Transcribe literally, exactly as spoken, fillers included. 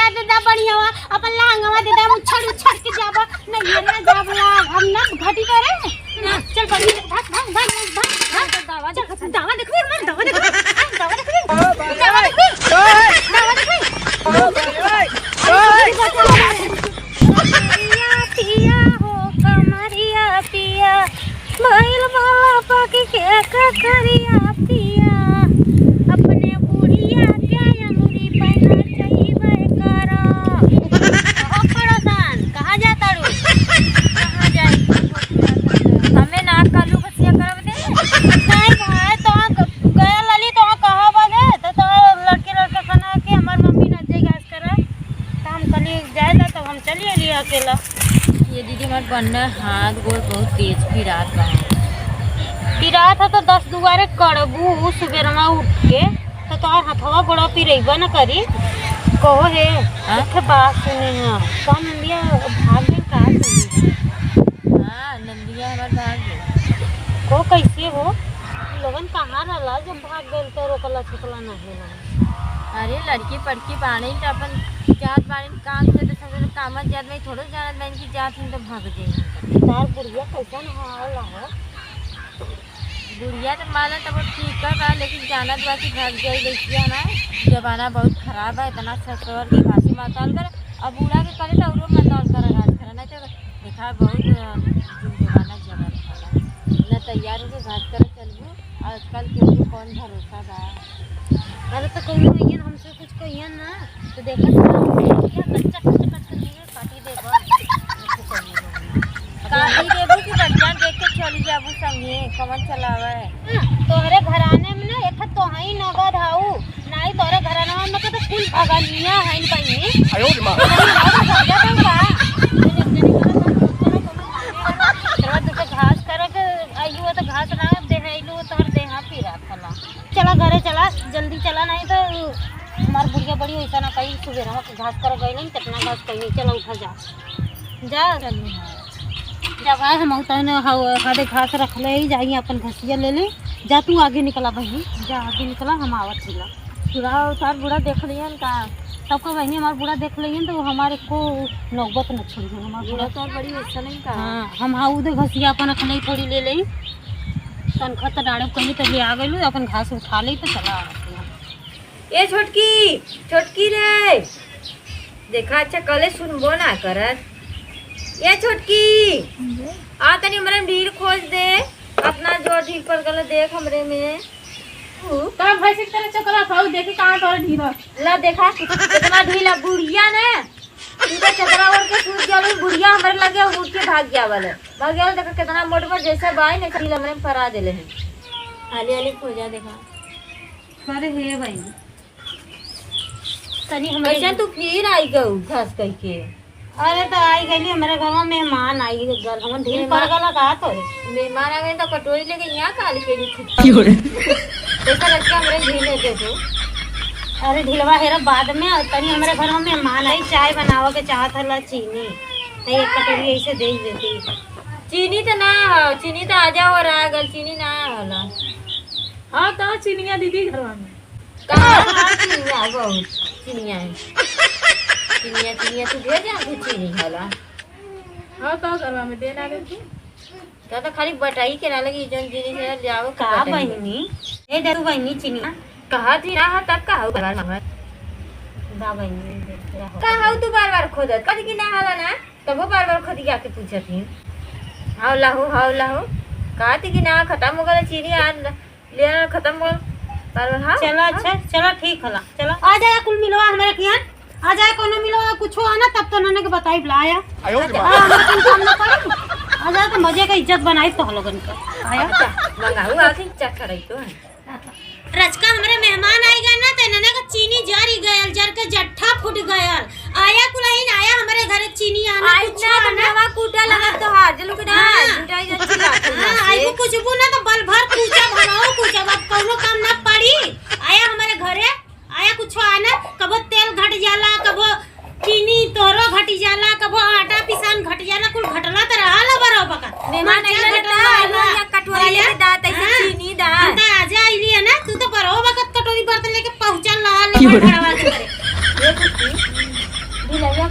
दे दा बढ़िया हुआ, अपन लहंगवा दे दा, उछड़ उछड़ के जाबा, नहीं ये ना जाबला, हम ना घटी करे। चल बढ़िया, भाग, भाग, भाग, भाग, भाग। दावा चल, देखबे। दावा देखबे, हमार दावा देखबे, दावा देखबे, दावा देखबे, दावा देखबे। पिया, पिया हो कमरिया पिया, भइल बाला पाकी के ककरिया पिया, अपने बुढ़िया के अंगुरी पे नचइबे करा। ओ पड़ोसन, कहाँ जाताड़ू? कहाँ जाई? हमें ना कालू बसिया करब दे। नहीं भाई, तो हम गया लली, तो हम कहाँ बने? तो, तो लड़के लड़के खाना के हमार मम्मी ना जाई करे, त हम कहली, "जाए दा," तब हम चली अइली अकेला। ये दीदी, हमार बन्ने हाथ गोड़ बहुत तेज पिरात बा। पिरात है तो दस दुआरे करबू सुबेरवा उठ के, तो तोहार हथवा गोड़वा पिरइबा न करी। कहो हे, हाँ? एक ठे बात सुने हैं, तो हम नंदिया भाग गई का सुनी? हाँ, नंदिया हमार भाग गई। को कैसे हो? लोगन कहाँ रहला जब भाग गइल तो रोकला छुपला ना होला। अरे लड़की पड़की बाड़े त अपन जात बाड़े काम से, तो सब लोग काम जात में थोड़ो जानत बाइन कि जात हिन तो भाग जाई। तार बुढ़िया कैसन हाल है? बुढ़िया तो माला तब ठीक है बा, लेकिन जानत बा कि भाग जाई लड़किया ना। जमाना बहुत खराब है, इतना ससुर के घासी माताल कर, अब बूढ़ा के करे तो औरो माताल कर घास करे, नहीं तो देखा बहुत, अ, जमाना जमाना ना तैयार होके घास करे चलबू। आजकल केहू के कौन भरोसा बा? अरे तो कौनो अइयन हमसे कुछ कहियन ना, तो देखत रहो, क्या कच्चा कच्चा कच्चा नहीं है, काटी देबा। काटी देबू कि बढ़िया देख के चली जाबू संगे, कवन चलावे? तोहरे घराने में ना एक तो हई नगद हाऊ, नाई तोहरे घराना में तो कुल भगनिया हईन बहिनी। आयो रे माँ। भैया तो का? तेरा दुखे घास करे के आइलू हो तो घास ना देहैलू, तोहर देहा पिरात हला। चला घरे चला, जल्दी चला, नहीं तो हमार बुढ़िया बड़ी वैसा ना कही, सुबेरवा के घास कर गई नहीं, कितना घास कहीं नहीं। चला उठा जा, जा। चल। जब आए हम उतने हव-, हदे घास रख ले ही जाई, अपन घसिया ले ले। जा तू आगे निकला बहिनी, जा आगे निकला, हम आवत हिला। पूरा उतार बूढ़ा देख लियन का? सबको बहिनी हमार बूढ़ा देख लियन तो हमारे को नौबत न छोड़ी हमार बूढ़ा। बूढ़ा तो बड़ी वैसा नहीं का? हाँ, हम हाँ उधर घसिया अपन रख ले थोड़ी ले ले। तनखा तो डाड़ब कहीं तो ले आ गइलू, अपन घास उठा ले तो चला आवत हिला। ए छोटकी, छोटकी रे, देखा, अच्छा, कले सुनबो ना करत। ए छोटकी, आ तनी हमरे में ढील खोज दे, अपना जो ढील पर गल देख हमरे में। तू का भैंस की तरह चकरा था, देखी कहाँ तोरा ढील है। ला देखा, कितना ढील है, बुढ़िया ने। तू तो चदरा ओढ़ के सूत गया, बुढ़िया हमरे लगे उठ के भाग गया वाले। भाग गया वाले, देखा कितना मोट मोट जैसे बाई ने ढील हमरे में परा देले है। हाली हाली खोजा देखा। अरे हे भाई, तनी हमरे कैसे तू फिर आई गऊ घास कह के? अरे तो आई गइली, हमरे घरवा मेहमान आई गल, हम ढील पड़ गला का तोरे? मेहमान आ गए तो कटोरी लेके यहाँ काल के लिए खुद। क्यों रे? कैसा लड़का हमरे ढील है देखो। अरे ढीलवा हेरा बाद में, तनी हमरे घरवा मेहमान आई, चाय बनावे के चाहत हला चीनी, तो एक कटोरी ऐसे दे ही देती। चीनी तो ना हो, चीनी तो आजा हो रहा गल, चीनी ना होला। हाँ तो चिनिया दीदी घरवा में। कहाँ है चिनिया? बहुत चिनिया है। चिनिया, चिनिया, तू भेज यहाँ से चीनी वाला। हाँ, का करवा में देना रे तू? का तो खाली बटाई के ना लगी, जौन जिनिस है, ले आओ, का बटाई। बहिनी? ए, दे तू बहिनी चिनिया। कहा थी ना, हाँ, तब का हो, बार मांगत। दा बहिनी, दे, दे, का हो तू बार बार खोदत? कद की ना हाला ना, तबो बार बार खोद के आके पूछत ही। हाउ लाहू, हाउ लाहू। कहा थी कि ना, खत्म हो गया चीनी, आज ले आना, खत्म हो। पर हाँ, चला, हाँ। अच्छा, चला, ठीक हला, चला। आ जाया कुल मिलवा हमरे किहाँ, आ जाया कोनो मिलवा, कुछो आना, तब तो नने के बताई बुलाया। आयो रे बाप। हाँ, हम अपन काम ना करी। आ जाया तो मजे का इज्जत बनाई तो लोगन का। आया। अच्छा, मंगाऊ आके चेक कराई तो है। रचका हमरे मेहमान आई गए ना, तो नने का चीनी जरी गयल, जर के जट्ठा फूट गयल। आया कुलहीन, आया हमरे घरे चीनी आना, आई कुछ ना, आना। नवा कूटा लगा हाँ। तोहार, जलू के ना, हाँ। झूठा ही जन चिल्ला के हाँ, मार आई से। को कुछ बू ना तो बल भर कूचा भराओ, कूचा अब कौनो काम ना पड़ी। आया हमरे घरे, आया कुछ आना, कबो तेल घट जाला, कबो चीनी तोरो घटी जाला, कबो आटा पिसान घटी जाला, कुल घटला त रहल बरो बका। मेहमान मरचा अइले घटला त रहल। या कटोरी आया? लेके दा, तैसे हाँ। चीनी दा। हम त आजे अइली है ना, तू तो बरो बकत कटोरी बर्तन लेके पहुँचल रहल, क्यों रे? घरवा के घरे। ये कुछ नहीं।